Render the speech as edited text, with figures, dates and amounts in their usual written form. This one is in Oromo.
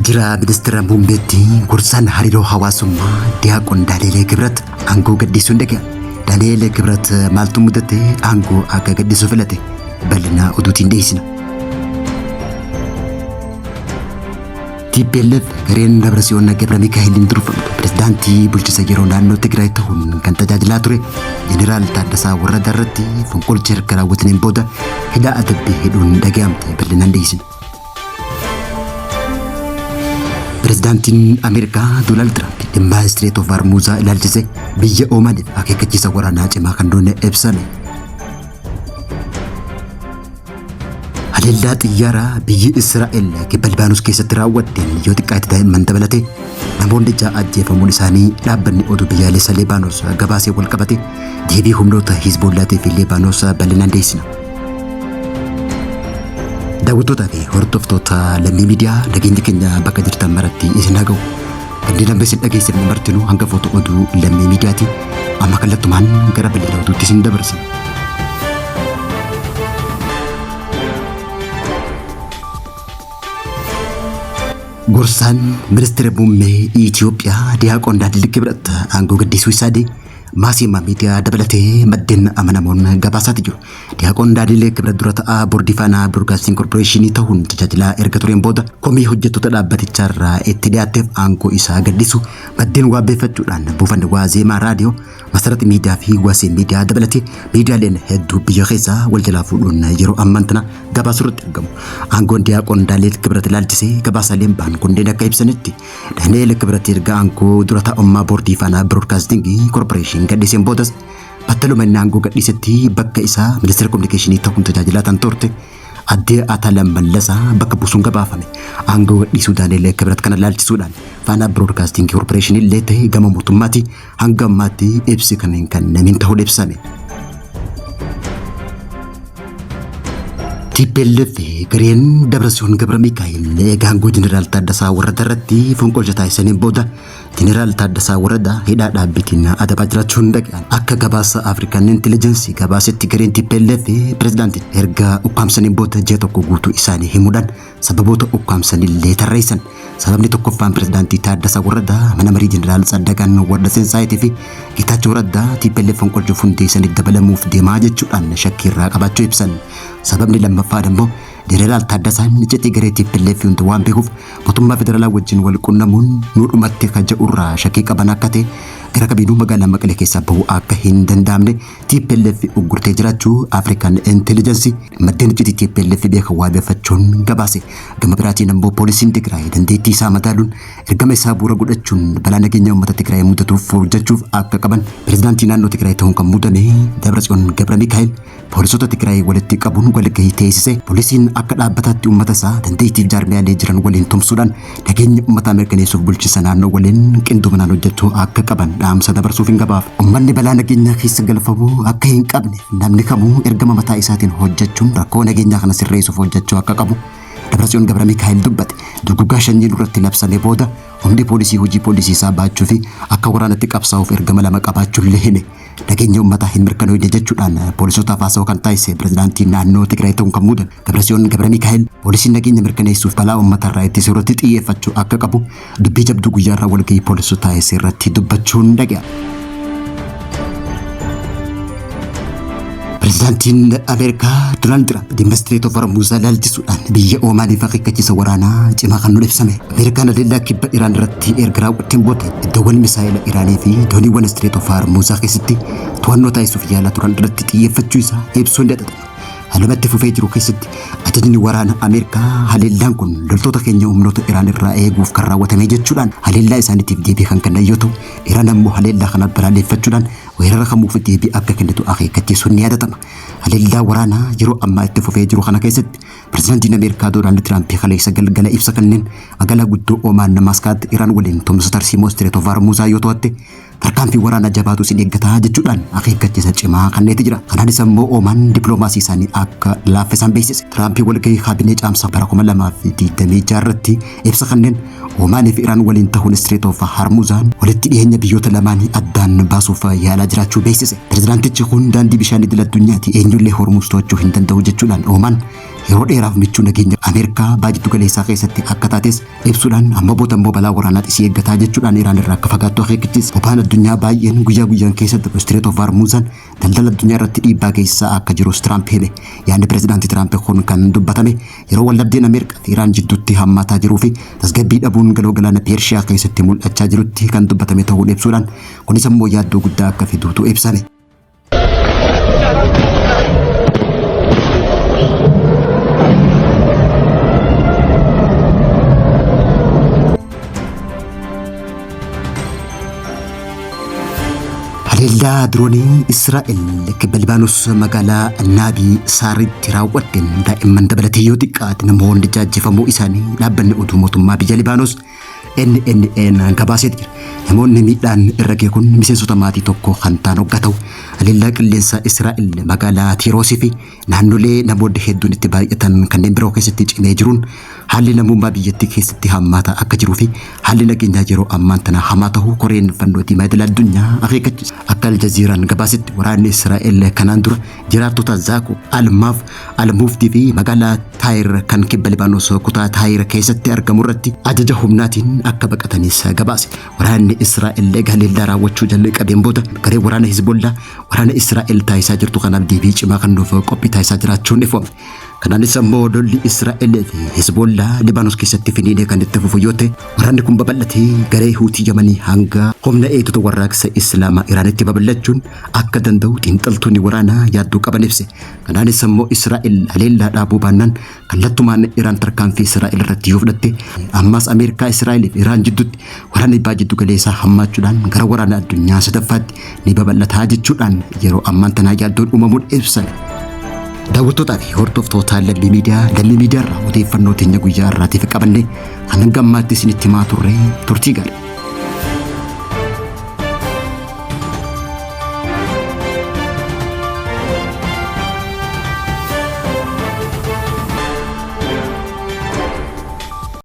Waajjira ministeera muummeetti gorsaan hariiroo hawaasummaa Diyaaqoon Daani'eel Kibrat aangoo gadhiisuun dhaga'ame. Daani'eel Kibrat maaltu mudate aangoo akka gadhiisu filate? Bal'ina oduutiin dhiyeessina. TPLF gareen Dabrasiyoon Gabra Mikaa'eliin durfamtu pirezidaantii bulchiinsa yeroo naannoo Tigraay ta'uun kan tajaajilaa ture Jeneraal Taaddasaa Warradaa irratti fonqolcha erga raawwataniin booda hidhaa adabbii hidhuun dhaga'amte. Bal'inaan dhiyeessina. Pirezidaantiin Ameerikaa Doonaald Tiraamp dhimma Strait of Hormuz ilaalchise biyya Omaaniif akeekkachiisa waraanaa cimaa kan doone ibsame. Haleellaa xiyyaaraa biyyi Israa'el kibba Libaanos keessatti raawwatteen yoo xiqqaate daa'imman dabalatee namoonni 6 ajjeefamuun isaanii dhaabbanni oduu biyyaalessa Libaanos gabaasee wal qabate deebii humnoota Hizbollaatii fi Libaanos bal'inaan dhiyeessina. Daawwattootaa fi hordoftoota Lammii Miidiyaa, nageenyi keenya bakka jirtan maratti isin haa ga'u. Kanneen amma isin dhageessifne martinuu hangafoota oduu Lammii Miidiyaati. Amma kallattumaan gara bal'ina oduutti isin dabarsina. Gorsaan ministeera muummee Itoophiyaa Diyaaqoon Daani'el Kibrat aangoo gadhiisuu isaa Maasiimaa Miidiyaa dabalatee maddeen amanamoon gabaasaati jiru. Diyaaqoon Daani'el Kibrat dura ta'aa boordii Faanaa Biroodkaastiin Korporeeshinii ta'uun tajaajilaa erga tureen booda komii hojjettoota dhaabbaticharraa itti dhiyaatteef aangoo isaa gadhiisu maddeen waabbeeffachuudhaan buufanni Waazeemaa Raadiyoo, Masarat Miidiyaa fi Wasee Miidiyaa dabalatee miidiyaaleen hedduu biyya keessaa wal jalaa fuudhuun yeroo ammaan tana gabaasuu irratti argamu. Aangoon Diyaaqoon Daani'el Kibrat ilaalchisee gabaasaaleen ba'an kunneen akka ibsanitti, Daani'el Kibrat erga aangoo dura taa'ummaa boordii Faanaa Biroodkaastingii Korporeeshin gadhiiseen boodas, battaluma inni aangoo gadhiisetti bakka isaa ministeera kominikeeshinii ta'uun tajaajilaa kan turte Addee Ataalam Mallasaa bakka buusuun gabaafame. Aangoo gadhiisuu Daani'el Kibrat kana ilaalchisuudhaan Faanaa Biroodkaastingii Korporeeshinii illee ta'e gama mootummaatti hanga ammaatti ibsi kan hin kennamin ta'uun ibsame. TPLF gareen Dabrasiyoon Gabra Mikaa'el eega aangoo Jeneraal Taaddasaa Warradaa irratti fonqolcha taasisaniin booda Jeneraal Taaddasaa Warradaa hidhaa dhaabbiitiin adabaa jiraachuun dhaga'ame. Akka gabaasa Afrikaan Intelligence gabaasetti, gareen TPLF pirezidaantii erga ukkaamsaniin booda ji'a tokko guutuu isaanii himuudhaan sababoota ukkaamsanillee tarreessan. Sababni tokkoffaan pirezidaantii Taaddasaa Warradaa mana marii Jeneraal Tsaddaqaan Wardatsensaayitii fi Geetaachoo Raddaa TPLF fonqolchuuf hundeessaniif dabalamuuf deemaa jechuudhaan shakkii irraa qabaachuu ibsan. Sababni lammaffaan immoo Jeneraal Taaddasaan iccitii garee TPLF hunda waan beekuuf mootummaa federaalaa wajjin wal qunnamuun nu dhumatti ka jedhurraa shakkii qaban akka ta'e, gara kamiinuu magaalaa Maqalee keessaa bahuu akka hin danda'amne TPLF uggurtee jiraachuu African Intelligence maddeen iccitii TPLF beekan waabeffachuun gabaase. Gama biraatiin ammoo poolisiin Tigraay dandeettii isaa madaaluun ergama isaa bu'uura godhachuun balaa nageenya uummata Tigraay mudatuuf hojjechuuf akka qaban pirezidaantii naannoo Tigraay ta'uun kan muudame Dabratsiyoon Gabra Mikaa'el poolisoota Tigraay walitti qabuun walgahii teessise. Poolisiin akka dhaabbataatti uummata isaa dandeettiif jaarmiyaalee jiran waliin tumsuudhaan nageenya uummataa mirkaneessuuf bulchiinsa naannoo waliin qindoominaan hojjechuu akka qaban dhaamsa dabarsuuf hin gabaaf. Uummanni balaa nageenyaa keessa galfamuu akka hin qabne, namni kamuu ergama mataa isaatiin hojjechuun rakkoo nageenyaa kana sirreessuuf hojjechuu akka qabu Dabratsiyoon Gabra Mikaa'el dubbate. Dugugaa sanyii irratti labsame booda humni poolisii hojii poolisii isaa baachuu fi akka waraanatti qabsaa'uuf ergama lama qabaachuullee hime. Nageenya uummataa hin mirkanoofne jechuudhaan poolisootaaf haasawaa kan taasise pirezidaantii naannoo Tigraay ta'uun kan muudame Dabratsiyoon Gabra Mikaa'el, poolisiin nageenya mirkaneessuuf balaa uummatarraa ittisuu irratti xiyyeeffachuu akka qabu dubbii jabduu guyyaarraa walgahii poolisoo taasise irratti dubbachuun dhaga'ame. Pirezidaantiin Ameerikaa Doonaald Tiraamp dhimma Strait of Hormuz ilaalchisuudhaan biyya Oomaaniif akeekkachiisa waraanaa cimaa kan nu ibsame. Ameerikaan haleellaa kibba Iraan irratti erga raawwatteen booda iddoowwan misaa'ila Iraanii fi dooniiwwan Strait of Hormuz keessatti to'annoo taasisuuf yaalaa turan irratti xiyyeeffachuu isaa ibsuun dadhatama. Haaluma itti fufee jiru keessatti ajajni waraana Ameerikaa haleellaan kun loltoota keenya humnoota Iraan irraa eeguuf kan raawwatame jechuudhaan haleellaa isaaniitiif deebii kan kennan yoo ta'u, Iraan ammoo haleellaa kana balaaleffachuudhaan weerara kamuuf deebii akka kennitu akeekkachiisuun ni yaadatama. Haleellaa waraanaa yeroo ammaa itti fufee jiru kana keessatti pirezidaantiin Ameerikaa Doonaald Tiraamp kaleessa galgala ibsa kanneen magaalaa guddoo Oomaan Maskaat Iraan waliin tumsa tarsiimoo Strait of Hormuz yoo to'atte tarkaanfii waraanaa jabaatu isin eeggataa jechuudhaan akeekkachiisa cimaa kenneeti jira. Kanaanis ammoo Oomaan dippiloomaasii isaanii akka laaffisan beeksise. Tiraamp walgahii kaabinee caamsaa bara 2026 irratti ibsa kanneen Oomaanii fi Iraan waliin ta'uun Strait of Hormuzaan walitti dhiyeenya biyyoota lamaanii addaan baasuuf yaalaa jiraachuu beeksise. Pirezidaantichi kun daandii bishaan idil addunyaati, eenyullee Hormuz to'achuu hin danda'u jechuudhaan Oomaan yeroo dheeraaf michuu nageenya Ameerikaa baha jiddu galeessaa keessatti akka taates ibsuudhaan amma booda immoo balaa waraanaatu isii eeggataa jechuudhaan Iraan irraa akka fagaattu akeekkachiise. Boba'aan addunyaa baay'een guyyaa guyyaan keessa darbu Strait of Hormuzaan daldala addunyaa irratti dhiibbaa geessisaa akka jirus Tiraamp hime. Yaadni pirezidaantii Tiraamp kun kan dubbatame yeroo waldhabdeen Ameerikaa fi Iraan jidduutti hammaataa jiruu fi tasgabbii dhabuun galoo galaana Peershiyaa keessatti mul'achaa jirutti kan dubbatame ta'uun ibsuudhaan kunis ammoo yaaddoo guddaa akka fiduutu ibsame. Haleellaa diroonii Israa'el kibba Libaanos magaalaa Naabii Saaritti raawwatteen daa'imman dabalatee yoo xiqqaate namoonni jaajjefamuu isaanii dhaabbanni oduu mootummaa biyya Libaanos NNN gabaasee jira. Namoonni miidhaan irra ga'e kun miseensota maatii tokko kan ta'an hoggaa ta'u, haleellaa qilleensaa Israa'el magaalaa Tiiroosii fi naannolee namoonni hedduun itti baay'atan kanneen biroo keessatti cimee jiruun haalli namummaa biyyattii keessatti hammaataa akka jiruu fi haalli nageenyaa yeroo ammaan tana hamaa ta'uu koreen fannoo diimaa idil addunyaa akeekkachiise. Akka Aljaziiraan gabaasetti waraanni Israa'el kanaan dura jiraattota Zaaqu, Almaaf, Almuuftii fi magaalaa Taayir kan kibba Libaanos kutaa Taayir keessatti argamu irratti ajaja humnaatiin akka baqatanis gabaase. Waraanni Israa'el eega haleellaa raawwachuu jalqabeen booda gareen waraana Hizbollaa waraana Israa'el taasisaa jirtu kanaaf deebii cimaa kennuuf qophii taasisaa jiraachuun ifoome. Kanaanis ammoo lolli Israa'el fi Hizbollaa Libaanos keessatti finiinee kan itti fufu yoo ta'e waraanni kun babal'atee garee Huutii Yamanii hanga humna eegdota warraaqsa Islaamaa Iraanitti babal'achuun akka danda'u xiinxaltoonni waraanaa yaaddoo qaban ibse. Kanaanis ammoo Israa'el haleellaa dhaabuu baannaan kallattumaan Iraan tarkaanfii Israa'el irratti yoo fudhatte ammas Ameerikaa Israa'el fi Iraan jidduutti waraanni baha jiddu galeessaa hammaachuudhaan gara waraana addunyaa sadaffaatti ni babal'ataa jechuudhaan yeroo ammaan tanaa yaaddoon uumamuun ibsame. Daawwattootaa fi hordoftoota Lammii Miidiyaa, Lammii Miidiyaa irraa odeeffannoo teenya guyyaa irraatiif qabanne kan hanga ammaatti isinitti himaa turre turtii gaarii.